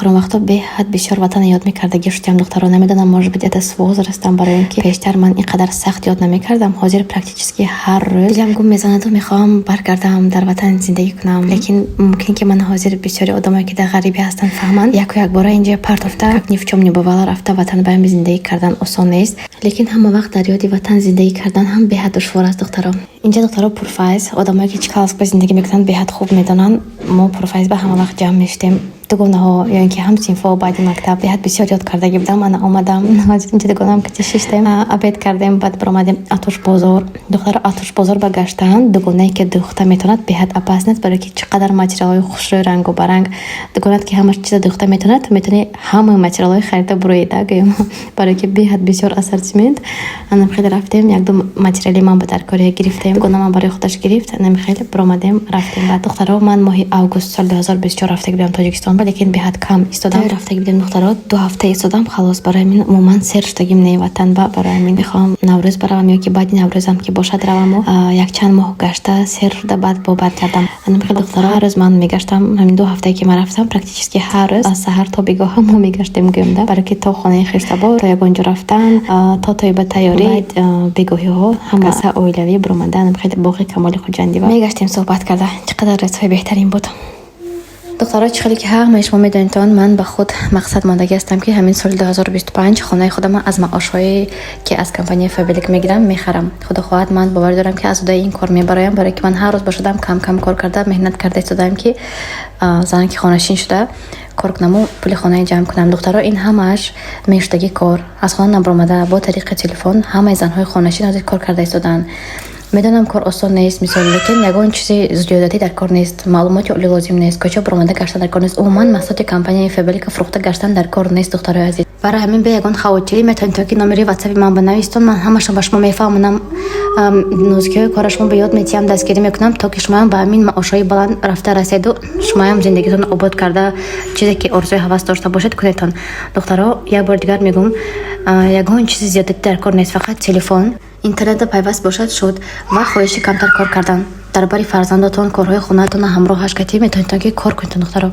Охирон вақтҳо беҳад бисёр ватанро ёд мекардагӣ шудям, духтаро. Намедонам, может быть, это с возрастом, барои он ки пештар ман ин қадар сахт ёд намекардам. Ҳозир практически ҳар рӯз дилам гум мезанаду мехоҳам баргардам, дар ватан зиндагӣ кунам. Лекин мумкин, ки ман ҳозир бисёри одамое, ки дар ғарибӣ ҳастанд, фаҳманд. Яку якбора инҷа партофта, как ни в чём не бывало, рафта ватан ба зиндагӣ кардан осон нест. Лекин ҳама вақт дар ёди ватан зиндагӣ кардан ҳам беҳад душвор аст, духтаро. Инҷа, духтаро, Пурфайз, одамое, ки Чкаловск зиндагӣ мекунанд, беҳад хуб медонанд. Мо Пурфайз ба ҳама вақт ҷамъ мешудем, дугонаҳо ё ин ки ҳамсинфҳо баъди мактаб. Беҳад бисёр ёд кардагӣ будам. Ана омадам, инҷа дугонаам кати шиштем, обед кардем, баъд баромадем Атош бозор. Духтаро, Атош бозор ба гаштан дугонае, ки духта метавонад, беҳад опасно аст, барое ки чӣ қадар материалҳои хушрӯи, рангу баранг. Дугонат, ки ҳама чиза духта метавонад, ту метавонӣ ҳамаи материалҳои харида буроида гӯем, барое ки беҳад бисёр ассортимент. Анам хеле рафтем, якду материали ман ба даркория гирифтем, дугонамам барои худаш гирифт. Анам хеле баромадем, рафтем. Баъд, духтаро, ман моҳи август соли 2024 рафтагӣ будам Тоҷикистон, лекин беҳад кам истодам. Рафтагӣ будем, духтаро, 2 ҳафта истодам, халос. Барои ҳамин умуман сер шудагим не ватан ба. Барои ҳамин мехоҳам Наврӯз баравам ё ки баъди Наврӯзам ки бошад раваму якчанд моҳ гашта, сер шуда, баъд бо баргардам. Анам хеле, духтаро, ҳар рӯз ман мегаштам. Ҳамин 2 ҳафтае, ки ман рафтам, практически ҳар рӯз аз саҳар то бегоҳа мо мегаштем, гӯем да, барое ки то хонаи хештабор, то ягон ҷо рафтан, то тоиба тайёрӣ, бегоҳиҳо ҳамаса оилавӣ баромада, анам хеле боғи Камоли Хуҷандива мегаштем, суҳбат карда. Чӣ қадар рӯзҳои беҳтарин буд, духтаро. Чӣ хеле ки ҳамаи шумо медонедтон, ман ба худ мақсад мондагӣ ҳастам, ки ҳамин соли 2025 хонаи худама аз маошҳое, ки аз компанияи Фаберлик мегирам, мехарам. Худо хоҳад, ман боварӣ дорам, ки аз удаи ин кор мебароям, барое ки ман ҳар рӯз бошадам кам кам кор карда, меҳнат карда истодаам, ки зане, ки хонашин шуда, кор кунаму пули хонаи ҷамъ кунам. Духтаро, ин ҳамааш мешудагӣ кор. Аз хона набаромада, бо тариқи телефон ҳамаи занҳои хонашин ҳозир кор карда истодаанд. Медонам, кор осон нест, мисол, лекин ягон чизи зиёдатӣ дар кор нест, маълумоти олӣ лозим нест, кӯча баромада гаштан дар кор нест. Умуман, маҳсулоти компанияи Фаберлика фурӯхта гаштан дар кор нест, духтарои азиз. Барои ҳамин бе ягон хавотирӣ метавонед то ки номери ватсапи ман банависитон. Ман ҳамашон ба шумо мефаҳмонам, нозукиҳои кора шумо ба ёд метиҳам, дастгирӣ мекунам, то ки шумоям ба ҳамин маошҳои баланд рафта раседу шумоям зиндагитон обод карда, чизе ки орзуи ҳавас дошта бошед, кунедтон. Духтаро, як бори дигар мегӯм, ягон чизи зиёдатӣ дар кор нест, фақат телефон, интернета пайваст бошад, шуд, ва хоҳиши камтар кор кардан. Дар бари фарзандотон, корҳои хонаатонро ҳамроҳаш катӣ метавонедтон ки кор кунедтон, духтаро.